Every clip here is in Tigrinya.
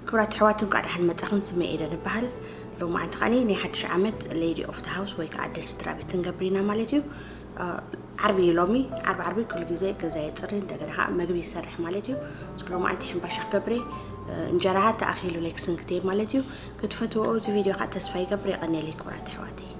ክቡራት ኣሕዋት፣ እንኳዕ ደሓን መጻኹም። ስመይ ኤደን እበሃል። ሎማዓንቲ ከዓኒ ናይ ሓድሽ ዓመት ሌዲ ኦፍ ተ ሃውስ ወይ ከዓ ኣደ ስድራ ቤት ክንገብር ኢና ማለት እዩ። እ፣ ዓርቢ እዩ ሎሚ። ዓርቢ ዓርቢ ኩሉ ግዜ ገዛ የጽሪ፣ እንደገና ከዓ መግቢ ይሰርሕ ማለት እዩ። ሶ ሎማዓንቲ ሕምባሻ ክገብር እየ። እ፣ እንጀራሃ ተኣኺሉ ለይክስንክት እየ ማለት እዩ። ክትፈትዎ እዚ ቪድዮ ከዓ ተስፋ ይገብር። የቐንየለይ ክቡራት ኣሕዋተይ።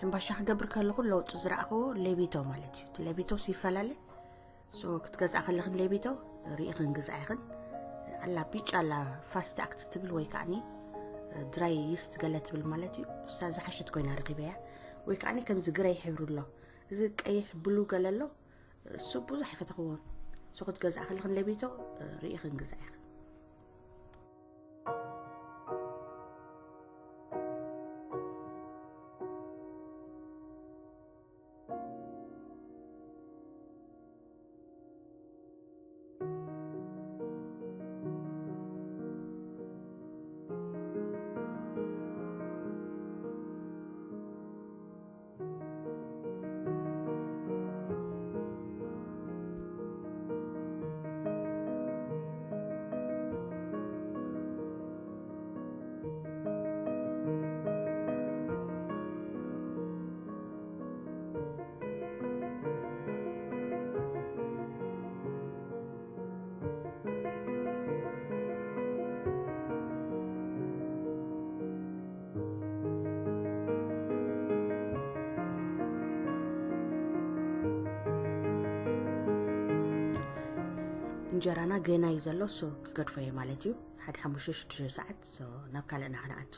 ሕምባሻ ክገብር ከለኹ ለውጢ ዝረኣኽዎ ሌቢቶ ማለት እዩ። እቲ ሌቢቶስ ይፈላለ። ሶ ክትገዝኣ ከለኽን ሌቢቶ ርኢኽን ግዝኣ ኢኽን። ኣላ ቢጫ ኣላ ፋስት ኣክት ትብል ወይ ከዓኒ ድራይ ይስት ገለ ትብል ማለት እዩ። እሳ ዝሓሸት ኮይና ረኺበያ። ወይ ከዓኒ ከምዚ ግረይ ሕብሪ ኣሎ። እዚ ቀይሕ ብሉ ገለ ኣሎ። እሱ ብዙሕ ኣይፈተኽዎን። ሶ ክትገዝኣ ከለኽን ሌቢቶ ርኢኽን ግዝኣ ኢኽን። እንጀራና ገና እዩ ዘሎ፣ ሶ ክገድፎ እየ ማለት እዩ። ሓደ ሓሙሽተ ሽዱሽተ ሰዓት፣ so፣ ናብ ካልእና ክንኣቱ።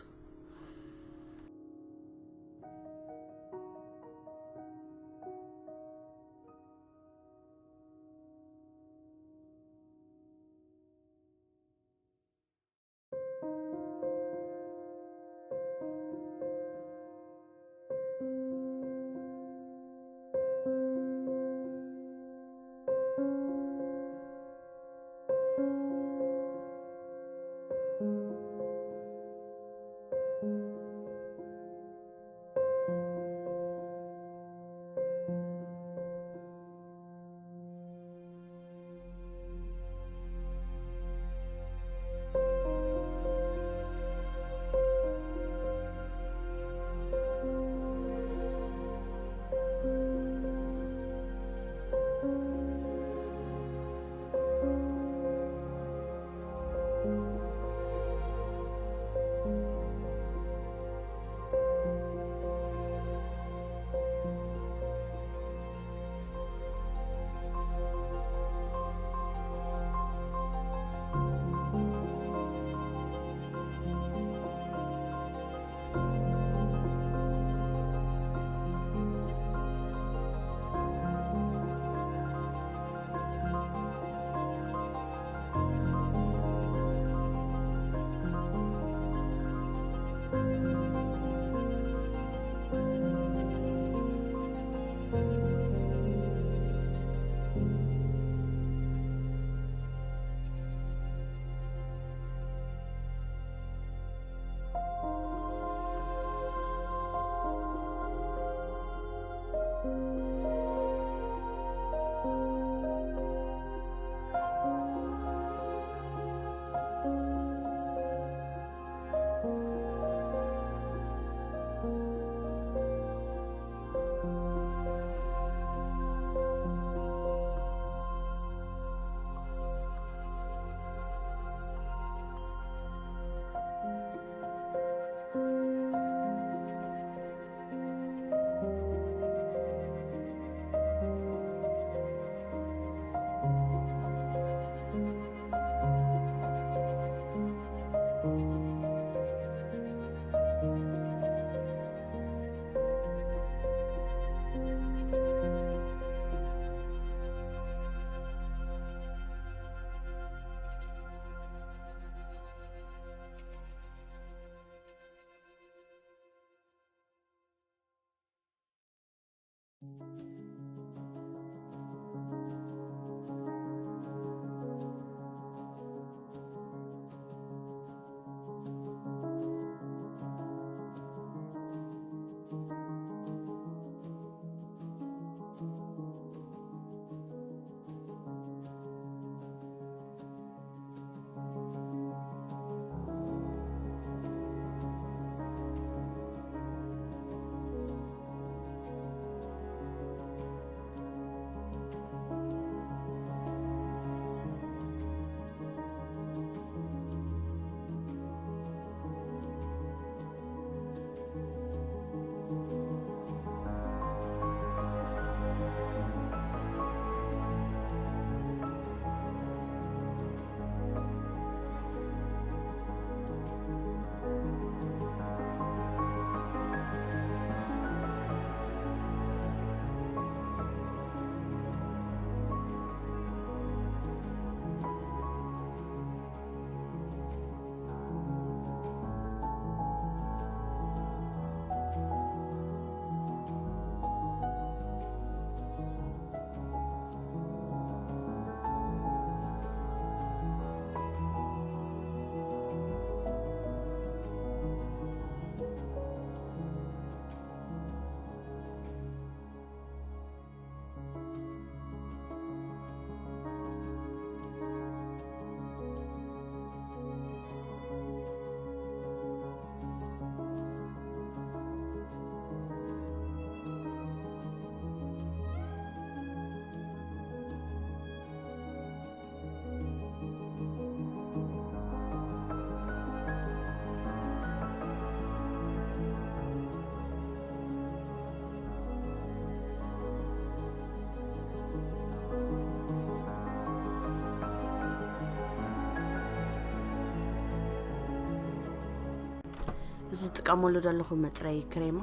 እዚ ዝጥቀመሉ ዘለኹ መፅረይ ክሬማ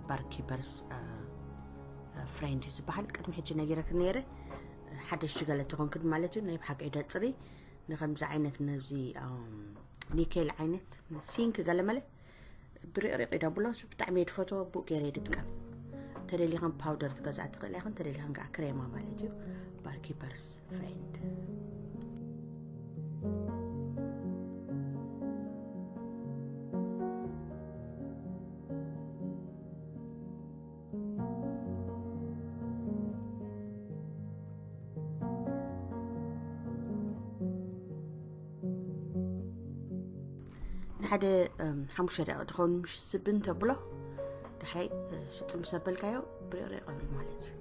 ባርኪበርስ ፍሬንድ ዝበሃል ቅድሚ ሕጂ ነጊረክ ነይረ። ሓደሽ ገለ ተኾንክን ማለት እዩ። ናይ ብሓቂ ደፅሪ ንከምዚ ዓይነት ነዚ ኒኬል ዓይነት ሲንክ ገለመለ ብሪቕሪቕ ይደብሎ። ብጣዕሚ እየ ዝፈትዎ። ብኡ ገይረ እየ ዝጥቀም። ተደሊኸን ፓውደር ትገዝኣ ትኽእል ኢኽን፣ ተደሊኸን ከዓ ክሬማ ማለት እዩ። ባርኪበርስ ፍሬንድ። ንሓደ ሓሙሽተ ደቂቕ ትኸውን ምሽ ስብን ተብሎ። ዳሕራይ ሕፅም ሰበልካዮ ብሪቕሪቕ ይብል ማለት እዩ።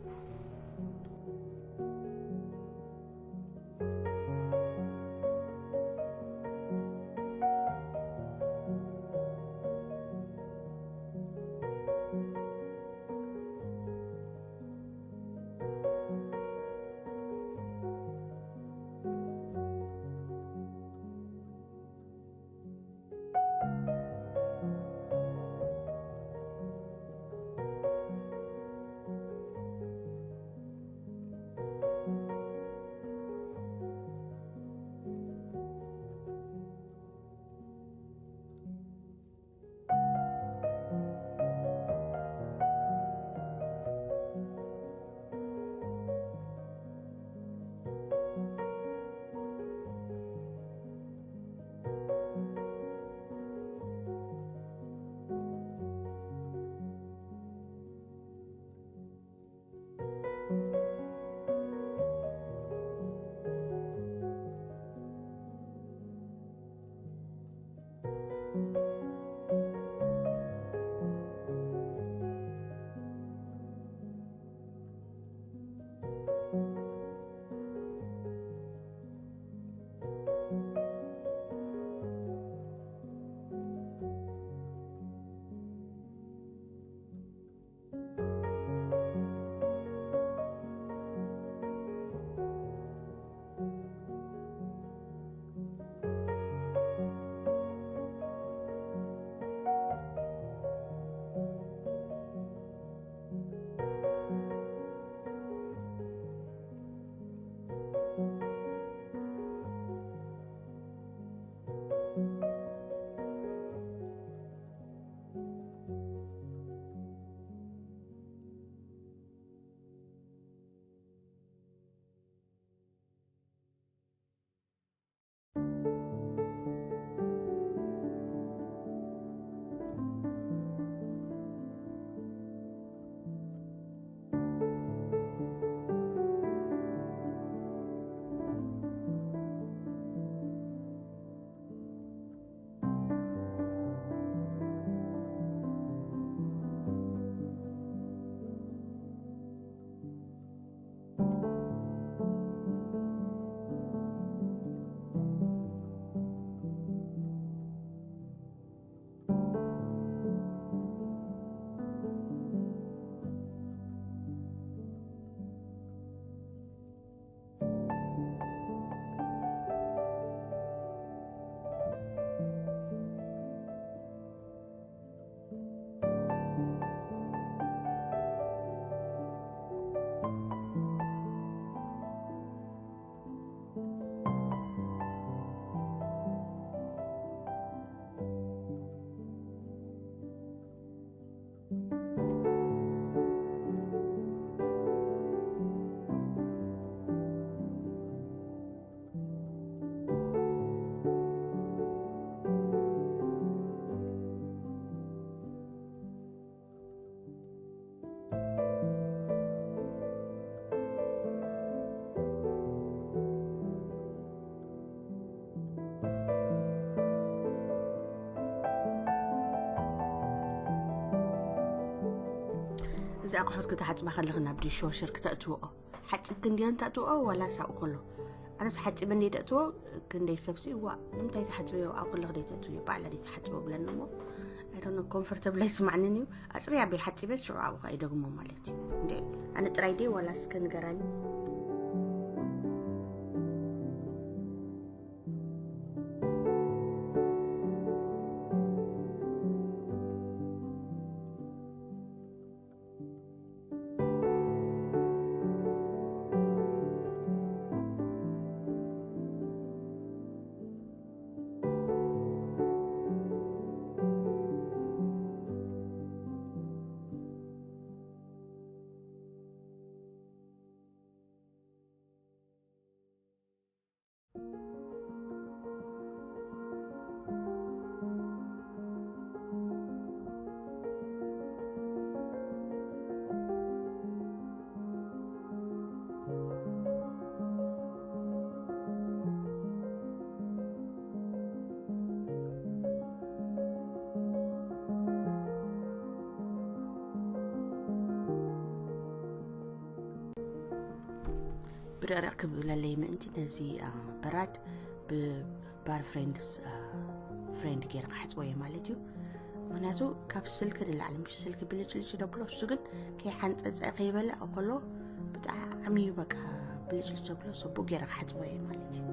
እዚ ኣቑሑት ክትሓፅባ ከለኺ ናብ ዲሽ ዋሸር ክተእትውኦ ሓፂብ ክንድዮን ተእትውኦ ዋላ ሳኡ ከሎ ኣነስ ሓፂብ እንደ ተእትዎ ክንደይ ሰብሲ ዋ ንምንታይ ተሓፅበዮ ኣብ ከለኽ ደይ ተእትውዮ ባዕላ ደይ ተሓፅቦ ብለኒ እሞ ኣይዶነ ኮንፈርተብል ኣይስማዕንን እዩ ኣፅርያ ቤ ሓፂበ ሽዑ ኣብኡ ከዓ ይደግሞ ማለት እዩ እንዴ ኣነ ጥራይ ደይ ዋላ እስከ ንገራኒ ብረቕረቕ ክብለለይ ምእንቲ ነዚ በራድ ብባር ፍሬንድስ ፍሬንድ ገይረ ክሓፅቦ እየ ማለት እዩ። ምክንያቱ ካብ ስልኪ ንላዕሊ ምሽ ስልኪ ብልጭልጭ ደብሎ እሱ ግን ከይሓንፀፀ ከይበለ ከሎ ብጣዕሚ እዩ በቃ ብልጭልጭ ደብሎ ሰቡእ ገይረ ክሓፅቦ እየ ማለት እዩ።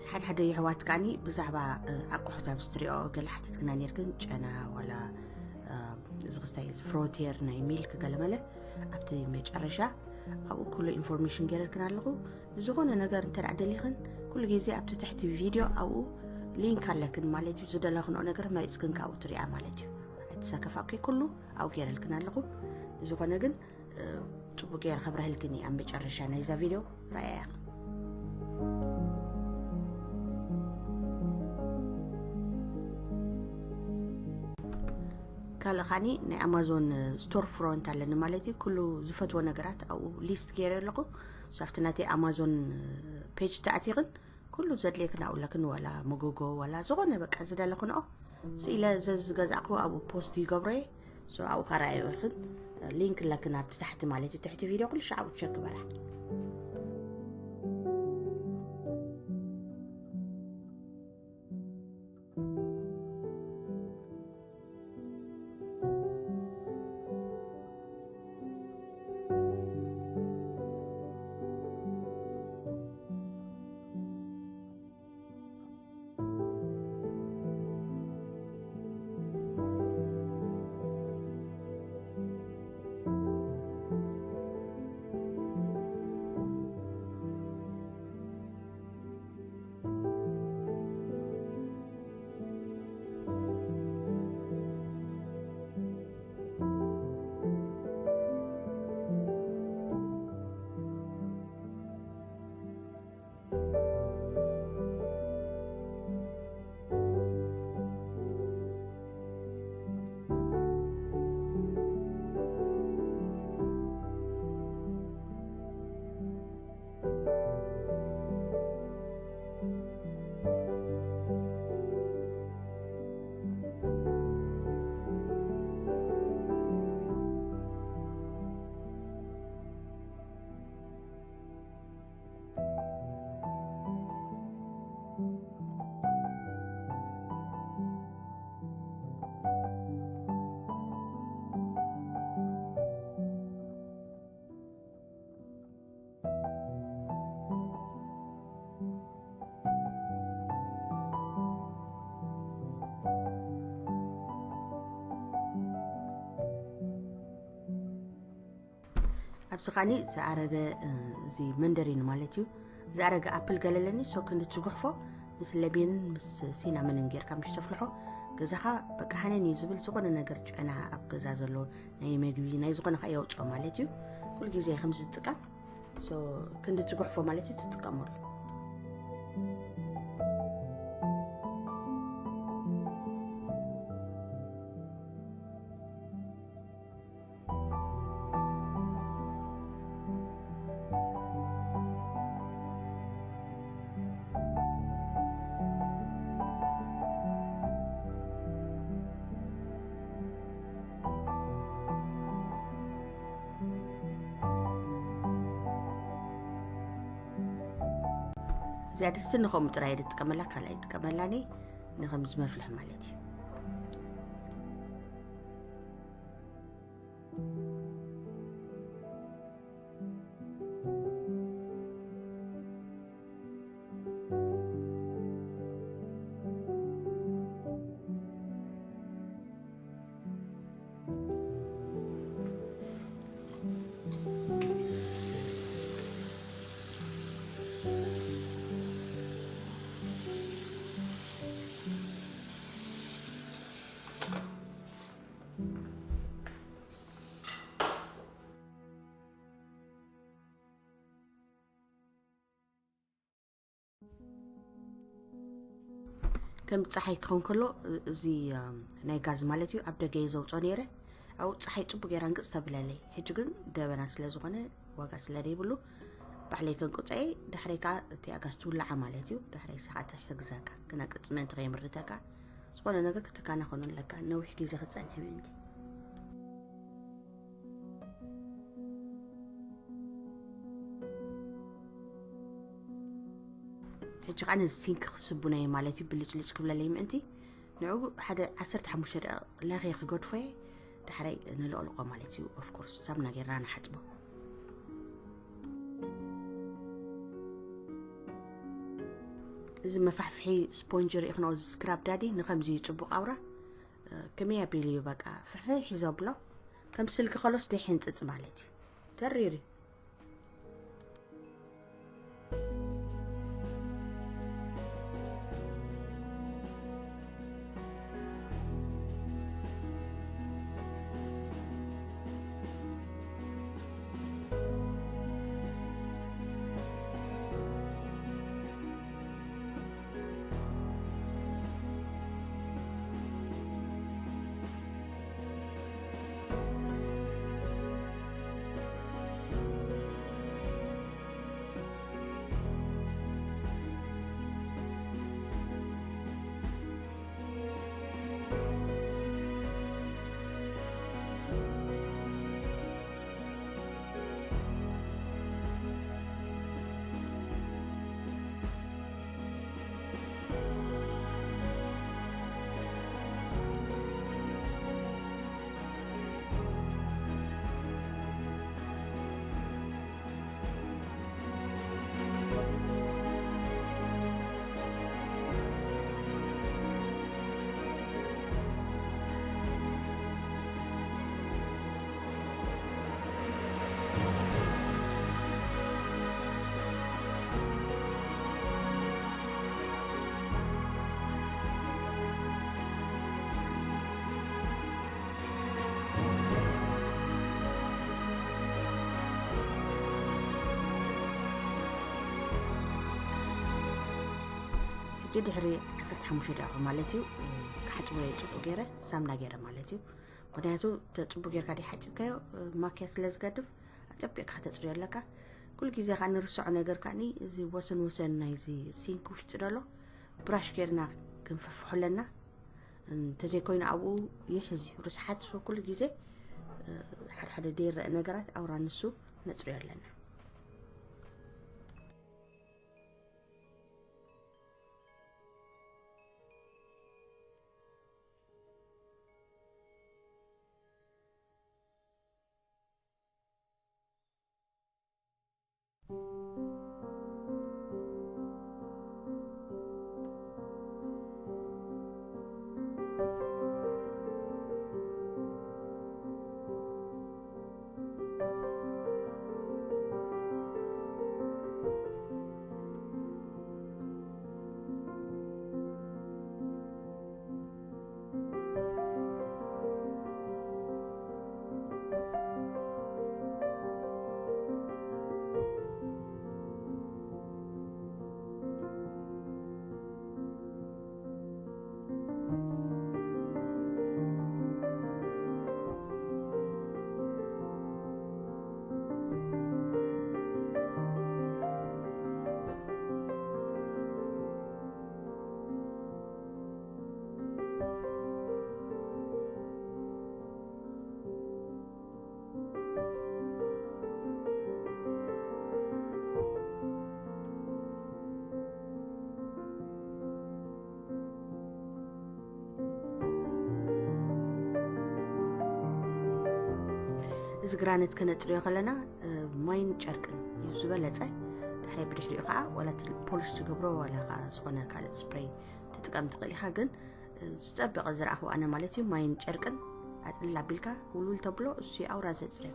ሓደ ሓደ የሕዋት ከዓኒ ብዛዕባ ኣቁሑት ኣብ ስትሪኦ ገለ ሓቲትክና ነርክን ጨና ዋላ እዚ ክስታይ ፍሮቴር ናይ ሚልክ ገለመለ ኣብቲ መጨረሻ ኣብኡ ኩሉ ኢንፎርሜሽን ገይረልክን ኣለኹ። ዝኾነ ነገር እንተ ደሊኽን ኩሉ ግዜ ኣብቲ ትሕቲ ቪድዮ ኣብኡ ሊንክ ኣለክን ማለት እዩ። ዝደለኽንኦ ነገር መሪፅክን ካብኡ ትሪኣ ማለት እዩ። ኣይትሰከፋ። ኩሉ ኣብኡ ገይረልክን ኣለኹ። ዝኾነ ግን ፅቡቅ ገይረ ከብረህልክን እየ ኣብ መጨረሻ ናይዛ ቪድዮ። ረኣያ። ካልእ ኻኒ ናይ ኣማዞን ስቶር ፍሮንት ኣለኒ ማለት እዩ። ኩሉ ዝፈትዎ ነገራት ኣብኡ ሊስት ገይረ ኣለኹ። ኣብቲ ናተይ ኣማዞን ፔጅ ተኣቲኽን ኩሉ ዘድልየክን ኣብኡ ኣለክን ዋላ መጎጎ ዋላ ዝኾነ በቃ ዝደለኽንኦ ስኢለ ዘዝገዛእኩ ኣብኡ ፖስት ይገብሮ እየ። ኣብኡ ካረኣዩ ኢኽን። ሊንክ ኣለክን ኣብቲ ታሕቲ ማለት እዩ። ትሕቲ ቪድዮ ኩሉ ሻዕ ኣብኡ ቸክ ግበራ። ኣብዚ ኻኒ ዝኣረገ እዚ መንደሪን ማለት እዩ። ዝኣረገ ኣፕል ገለለኒ ሶ ክንዲ ትጉሕፎ ምስ ለሚንን ምስ ሲናመንን ጌርካ ምሽ ተፍልሖ ገዛኻ በቃ ሃነን እዩ ዝብል። ዝኾነ ነገር ጨና ኣብ ገዛ ዘሎ ናይ መግቢ ናይ ዝኾነ ካ የውፅኦ ማለት እዩ። ኩሉ ግዜ ከም ዝጥቀም ሶ ክንዲ ትጉሕፎ ማለት እዩ ትጥቀመሉ። እዚኣ ድስቲ ንኸምኡ ጥራይ እየ ዝጥቀመላ፣ ካልኣይ ይጥቀመላኒ ንኸምዚ መፍልሒ ማለት እዩ። ከም ፀሓይ ክኸውን ከሎ፣ እዚ ናይ ጋዝ ማለት እዩ፣ ኣብ ደገ እየ ዘውፅኦ ነይረ። ኣብኡ ፀሓይ ፅቡቅ ገይራ እንቅፅ ተብለለይ። ሕጂ ግን ደበና ስለ ዝኾነ፣ ዋጋ ስለ ዘይብሉ፣ ባዕለይ ከንቅፆ እየ። ዳሕረይ ከዓ እቲኣ ጋዝ ትውላዓ ማለት እዩ። ዳሕረይ ንስኻ ትሕግዘካ፣ ክነቅፅ ምእንቲ ከየምርተካ፣ ዝኾነ ነገር ክትከናኸኖ ኣለካ፣ ነዊሕ ግዜ ክፀንሕ ምእንቲ። ሕጂ ከዓ ነዚ ሲንክ ክስቡነየ ማለት እዩ፣ ብልጭልጭ ክብለለይ ምእንቲ። ንዕኡ ሓደ ዓሰርተ ሓሙሽተ ደቂቕ ለኽየ ክገድፎ እየ። ዳሕራይ ንለቕልቆ ማለት እዩ። ኦፍኮርስ ሳሙና ጌርና ንሓፅቦ። እዚ መፋሕፍሒ ስፖንጅ ርኢኽንኦ፣ እዚ ስክራብ ዳዲ ንኸምዚ እዩ ፅቡቕ ኣውራ። ከመይ ኣቢሉ እዩ በቃ ፍሕፍሕ እዩ ዘብሎ። ከም ስልኪ ከሎስ ደይ ሕንፅፅ ማለት እዩ። ተሪር እዩ። ሕጂ ድሕሪ ዓሰርተ ሓሙሽተ ደቂቕ ማለት እዩ፣ ክሓፅቦ እየ ፅቡቕ ገይረ፣ ሳምና ገይረ ማለት እዩ። ምኽንያቱ ተፅቡቕ ጌርካ ደይ ሓፂብካዮ፣ ማክያ ስለ ዝገድፍ ኣፀቢቕካ ከተፅርዮ ኣለካ። ኩሉ ግዜ ከዓ ንርሰዖ ነገር ከዓኒ እዚ ወሰን ወሰን ናይዚ ሲንክ ውሽጢ ደሎ ብራሽ ጌርና ክንፈፍሖ ኣለና። እንተዘይኮይኑ ኣብኡ ይሕዝ እዩ ርስሓት። ሶ ኩሉ ግዜ ሓደ ሓደ ደይረአ ነገራት ኣውራ ንሱ ነፅርዮ ኣለና። እዚ ግራነት ከነጽርዮ ከለና ማይን ጨርቅን እዩ ዝበለጸ። ድሕሪ ብድሕሪኡ ከዓ ዋላ እቲ ፖሊሽ ዝገብሮ ዋላ ከዓ ዝኾነ ካልእ ስፕሬይ ትጥቀም ትኽእል ኢኻ። ግን ዝጸበቐ ዝረኣኹ ኣነ ማለት እዩ ማይን ጨርቅን ኣጥልል ኣቢልካ ውልውል ተብሎ እሱ ኣውራ ዘጽርዮ።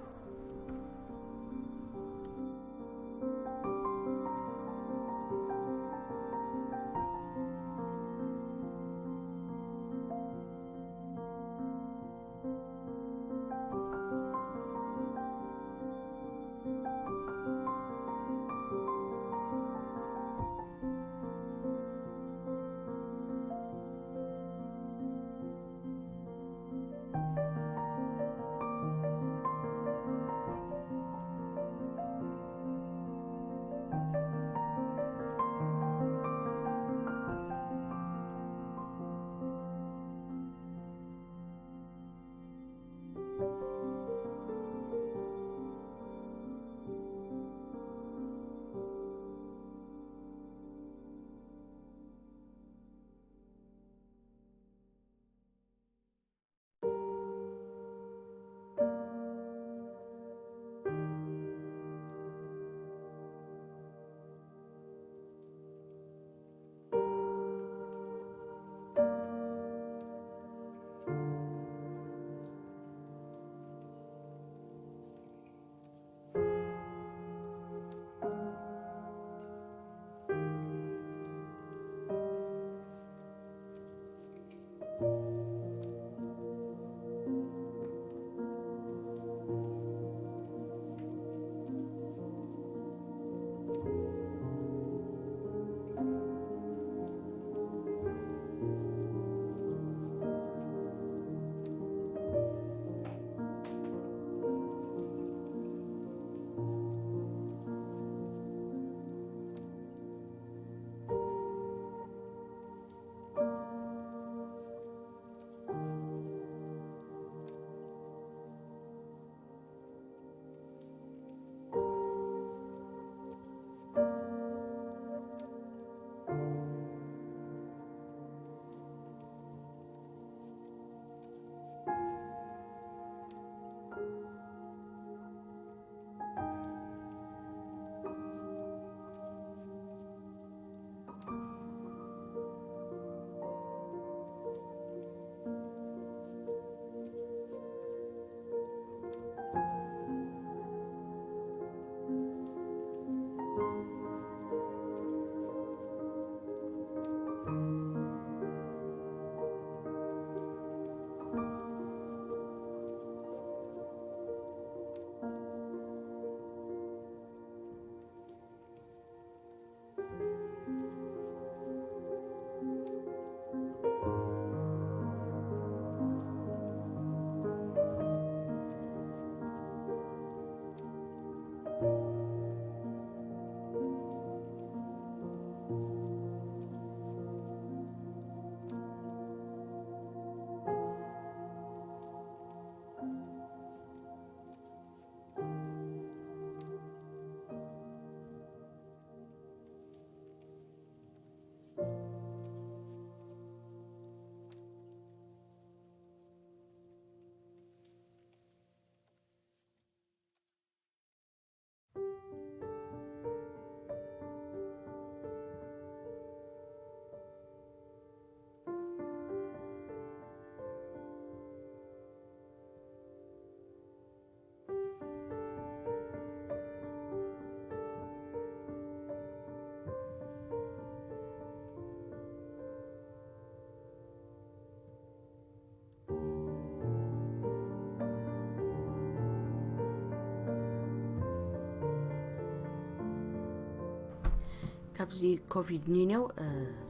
ካብዚ ኮቪድ ኒኔው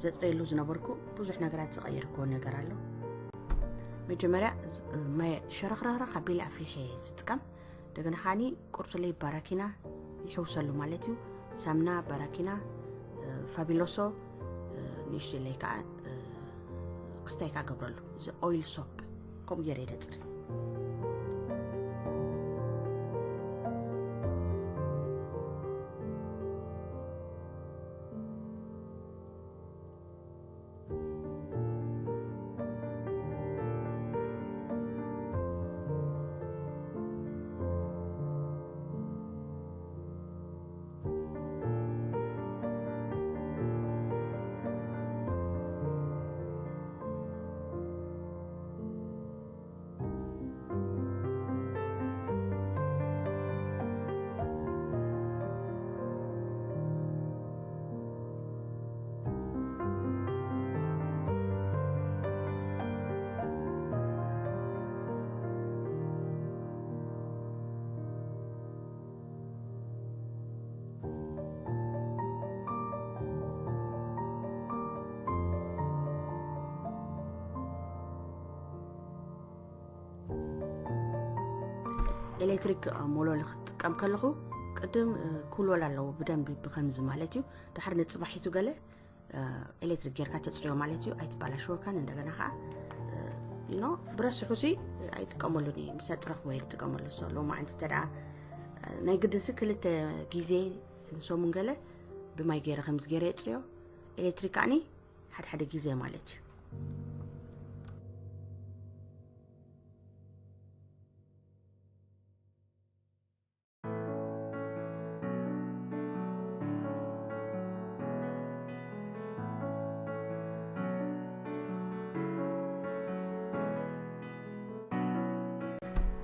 ዘጥረየሉ ዝነበርኩ ብዙሕ ነገራት ዝቐየርክዎ ነገር ኣሎ። መጀመርያ ማይ ሸረኽረኽረኽ ኣቢለ ኣፍሊሐ ዝጥቀም። እንደገና ከዓኒ ቁርጥለይ ባራኪና ይሕውሰሉ ማለት እዩ። ሳምና ባራኪና፣ ፋቢሎሶ፣ ንእሽተለይ ከዓ ክስታይ ከዓ ገብረሉ። እዚ ኦይል ሶፕ ከምኡ ገይረ ይደፅር። ኤሌክትሪክ ሞሎሊ ክትጥቀም ከለኹ ቅድም ክውልወል ኣለዎ ብደንብ ብከምዚ ማለት እዩ። ድሓር ንፅባሒቱ ገለ ኤሌክትሪክ ጌርካ ተፅርዮ ማለት እዩ። ኣይትባላሽወካን። እንደገና ከዓ ኖ ብረስሑ ሲ ኣይጥቀመሉን እዩ። ምስ ኣፅረኽዎ እየ ዝጥቀመሉ። ሎማዓንቲ እንተ ደኣ ናይ ግድሲ ክልተ ግዜ ንሰሙን ገለ ብማይ ገይረ ከምዚ ገይረ የፅርዮ። ኤሌክትሪክ ከዓኒ ሓደ ሓደ ግዜ ማለት እዩ።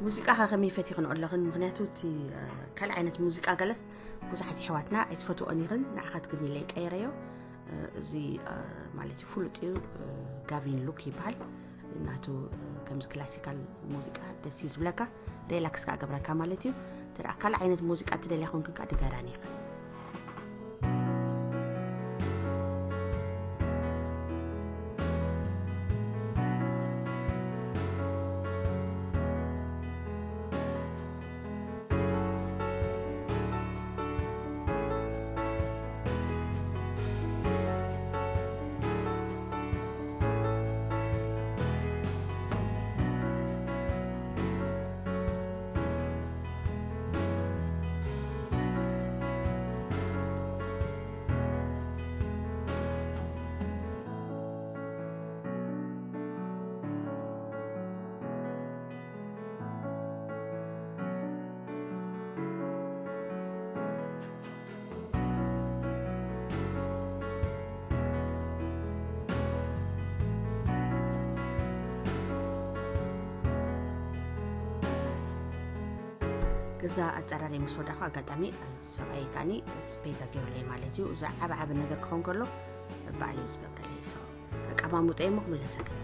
ሙዚቃ ከ ከመይ ፈቲኽንኦ ኣለኽን? ምኽንያቱ እቲ ካልእ ዓይነት ሙዚቃ ገለስ ብዙሓት የሕዋትና ኣይትፈትኦን ኢኽን፣ ንዓኻት ግን ኢለ ይቀየረዮ። እዚ ማለት እዩ ፍሉጥ እዩ። ጋቪን ሉክ ይበሃል። ናቱ ከምዚ ክላሲካል ሙዚቃ ደስ እዩ ዝብለካ፣ ሪላክስ ከዓ ገብረካ ማለት እዩ። እንተ ካልእ ዓይነት ሙዚቃ ትደልያ ኮንክን ከዓ ድገራን ኢኻ። ገዛ ኣፀራሪ ምስ ወዳኹ ኣጋጣሚ ሰብኣይ ካኒ ስፔዛ ገይሩለይ ማለት እዩ። እዚ ዓብ ዓብ ነገር ክኸውን ከሎ ባዕሉ እዩ ዝገብረለይ። ሰው ኣቀማሙጠ እሞ ክምለሰ ግን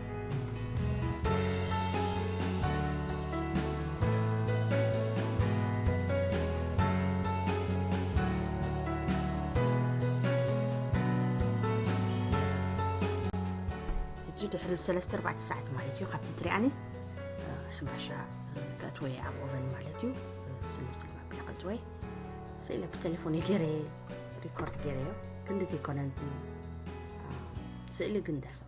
ሕጂ ድሕሪ ሰለስተ ኣርባዕተ ሰዓት ማለት እዩ ካብቲ ትሪኣኒ ሕምባሻ ከእትወየ ኣብ ኦቨን ማለት እዩ። ስልምቲ መብላ ከእትወየ ስእለ ብቴሌፎን ገይረ ሪኮርድ ገይረዮ። ክንድቲ ይኮነ እቲ ስእሊ ግን ደስ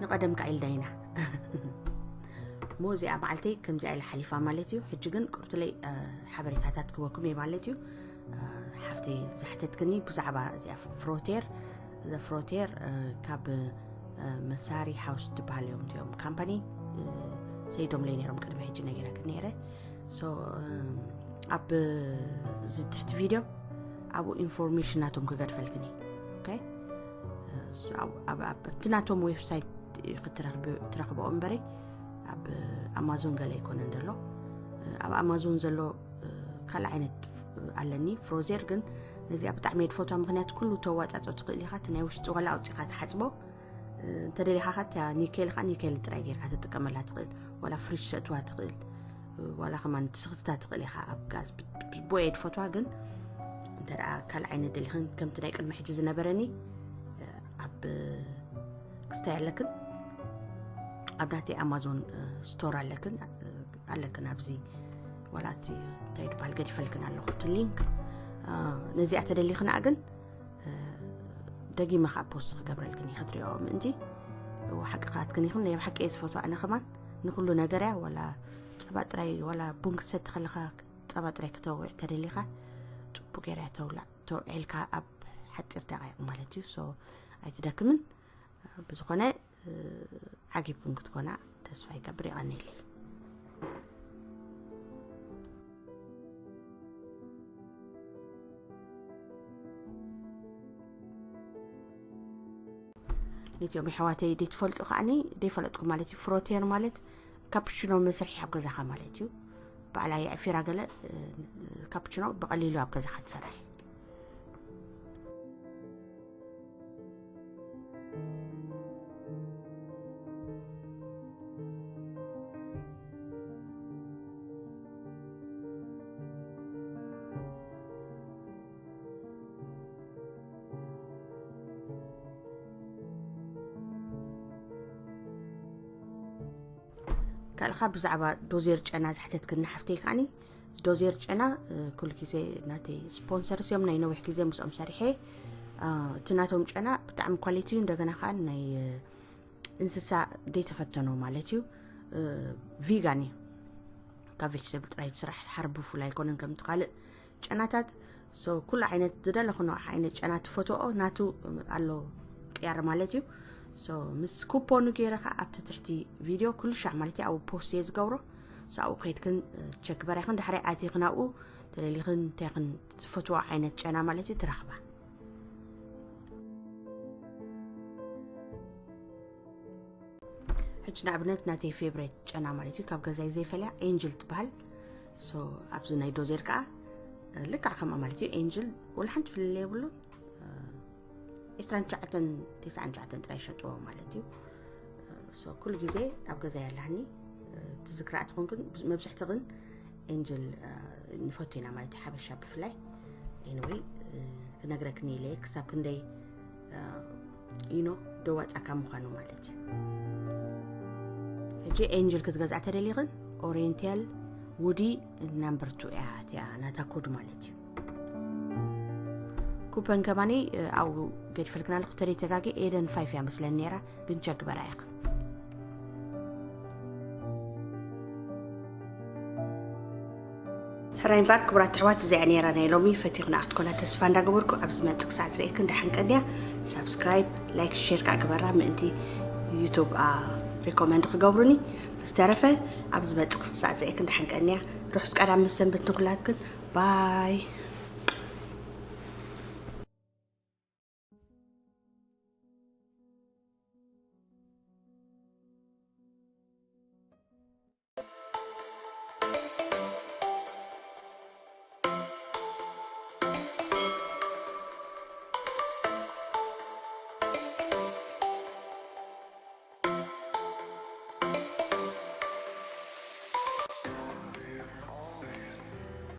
ንቐደም ከኣ ኢልና ኢና። እሞ እዚኣ መዓልተይ ከምዚኣ ኢላ ሓሊፋ ማለት እዩ። ሕጂ ግን ቁርቱለይ ሓበሬታታት ክበኩም እየ ማለት እዩ። ሓፍተይ ዝሓተትክኒ ብዛዕባ እዚኣ ፍሮቴር ዘፍሮቴር ካብ መሳሪ ሃውስ ትበሃል እዮም እዚኦም ካምፓኒ። ሰይዶምለይ ነይሮም ቅድሚ ሕጂ ነጊረክን ነይረ። So ኣብ እዚ ትሕቲ ቪድዮ ኣብኡ ኢንፎርሜሽን ናቶም ክገድፈልክን እየ። Okay? ኣብቲ ናቶም ዌብሳይት ክትረኽብኦ እምበረይ ኣብ ኣማዞን ገለ ኣይኮነን ዘሎ። ኣብ ኣማዞን ዘሎ ካልእ ዓይነት ኣለኒ ፍሮዜር፣ ግን ነዚኣ ብጣዕሚ የድፈቷ። ምክንያቱ ኩሉ ተዋፃፆ ትኽእል ኢኻ። እቲ ናይ ውሽጢ ዋላ ኣውፂኻ ትሓፅቦ፣ እንተደሊኻ ካ እታ ኒኬል ካ ኒኬል ጥራይ ጌርካ ትጥቀመላ ትኽእል፣ ዋላ ፍሪጅ ሰእትዋ ትኽእል፣ ዋላ ከማን ትስኽትታ ትኽእል ኢኻ ኣብ ጋዝ። ብቦ የድፈቷ። ግን እንተ ደኣ ካልእ ዓይነት ደሊኽን ከምቲ ናይ ቅድሚ ሕጂ ዝነበረኒ ኣብ ክስታይ ኣለክን ኣብ ናተይ ኣማዞን ስቶር ኣለክን ኣለክን ኣብዚ ዋላ እቲ እንታይ ድበሃል ገዲፈልክን ኣለኹ እቲ ሊንክ። ነዚኣ ተደሊኽና ግን ደጊመ ከዓ ፖስት ክገብረልክን እየ ክትሪኦ ምእንቲ። እዎ ሓቂ ክኣትክን ይኹን ናይ ብሓቂ እየ ዝፈትዋ ኣነ ከማን ንኩሉ ነገር እያ። ዋላ ፀባ ጥራይ ዋላ ቡን ክትሰቲ ከለካ ፀባ ጥራይ ክተውዕ ተደሊካ ፅቡቅ ገይራ እያ ተውላዕ። ተውዒልካ ኣብ ሓፂር ደቃይቅ ማለት እዩ። So ኣይትደክምን። ብዝኾነ ዓጊብክን ክትኮና ተስፋ ይገብር። ይቐኒለይ። ነቲኦም የሕዋተይ ደይትፈልጡ ከዓኒ ደይፈለጥኩም ማለት እዩ። ፍሮቴር ማለት ካፕችኖ መስርሒ ኣብ ገዛኻ ማለት እዩ። ባዕላ የዕፊራ ገለ ካፕችኖ ብቐሊሉ ኣብ ገዛኻ ትሰርሕ። ካልኻ ብዛዕባ ዶዜር ጨና ዝሕተትክኒ ሓፍተይ ከዓኒ፣ ዶዜር ጨና ኩሉ ግዜ ናተይ ስፖንሰርስ እዮም። ናይ ነዊሕ ግዜ ምስኦም ሰሪሐ። እቲ ናቶም ጨና ብጣዕሚ ኳሊቲ እዩ። እንደገና ከዓ ናይ እንስሳ ዘይተፈተኖ ማለት እዩ። ቪጋን እዩ። ካብ ቬጅተብል ጥራይ ዝስራሕ ሓርቢ ፍሉይ ኣይኮነን ከምቲ ካልእ ጨናታት። So ኩሉ ዓይነት ዝደለኽኖ ዓይነት ጨና ትፈትኦ ናቱ ኣሎ ቅያር ማለት እዩ። So ምስ ኩፖኑ ገይረ ከዓ ኣብቲ ትሕቲ ቪድዮ ኩሉ ሻዕ ማለት እዩ ኣብኡ ፖስት እየ ዝገብሮ። So ኣብኡ ከይድክን ቸክ በራይክን ዳሕራይ ኣቲኽን ኣብኡ ተለሊኽን እንታይክን ትፈትዎ ዓይነት ጨና ማለት እዩ ትረኽባ። ሕጂ ንኣብነት ናተይ ፌቨሬት ጨና ማለት እዩ ካብ ገዛይ ዘይፈልያ ኤንጅል ትበሃል። So ኣብዚ ናይ ዶዜር ከዓ ልክዕ ከምኣ ማለት እዩ። ኤንጅል ወላ ሓንቲ ፍልልይ የብሉን። ዕስራን ትሽዓተን ተስዓን ትሽዓተን ጥራይ ይሸጥዎ ማለት እዩ። So ኩሉ ግዜ ኣብ ገዛይ ኣለሃኒ። ትዝክራ ትኾንክን መብዝሕቲ ግን ኤንጅል ንፈቱ ኢና ማለት እዩ ሓበሻ ብፍላይ። Anyway ክነግረክን ኢለ ክሳብ ክንደይ you know ደዋፃካ ምዃኑ ማለት እዩ። ሕጂ ኤንጅል ክትገዝኣ ተደሊኽን ኦሪየንቴል ውዲ ናምበር ቱ እያ እቲኣ ናታ ኮድ ማለት እዩ። ኩፐን ከማኒ ኣብኡ ገዲፈልክና ኣለኹ። ተደይ ተጋጌ ኤደን ፋይፍ እያ መስለን ነይራ፣ ግን ቸክ በራ ኢኽን። ሕራይ እምበኣር ክቡራት ኣሕዋት፣ እዚኣ ነይራ ናይ ሎሚ ፈቲኽና ክትኮና ተስፋ እንዳገበርኩ፣ ኣብ ዝመጽእ ክሳዕ ዝርእየክን ደሓን ቀንያ። ሳብስክራይብ፣ ላይክ፣ ሼር ከዓ ግበራ ምእንቲ ዩቱብ ሪኮመንድ ክገብሩኒ። ብዝተረፈ ኣብ ዝመጽእ ክሳዕ ዝርእየክን ደሓን ቀንያ። ርሑስ ቀዳም ምስ ሰንበት ንኹላትክን። ባይ።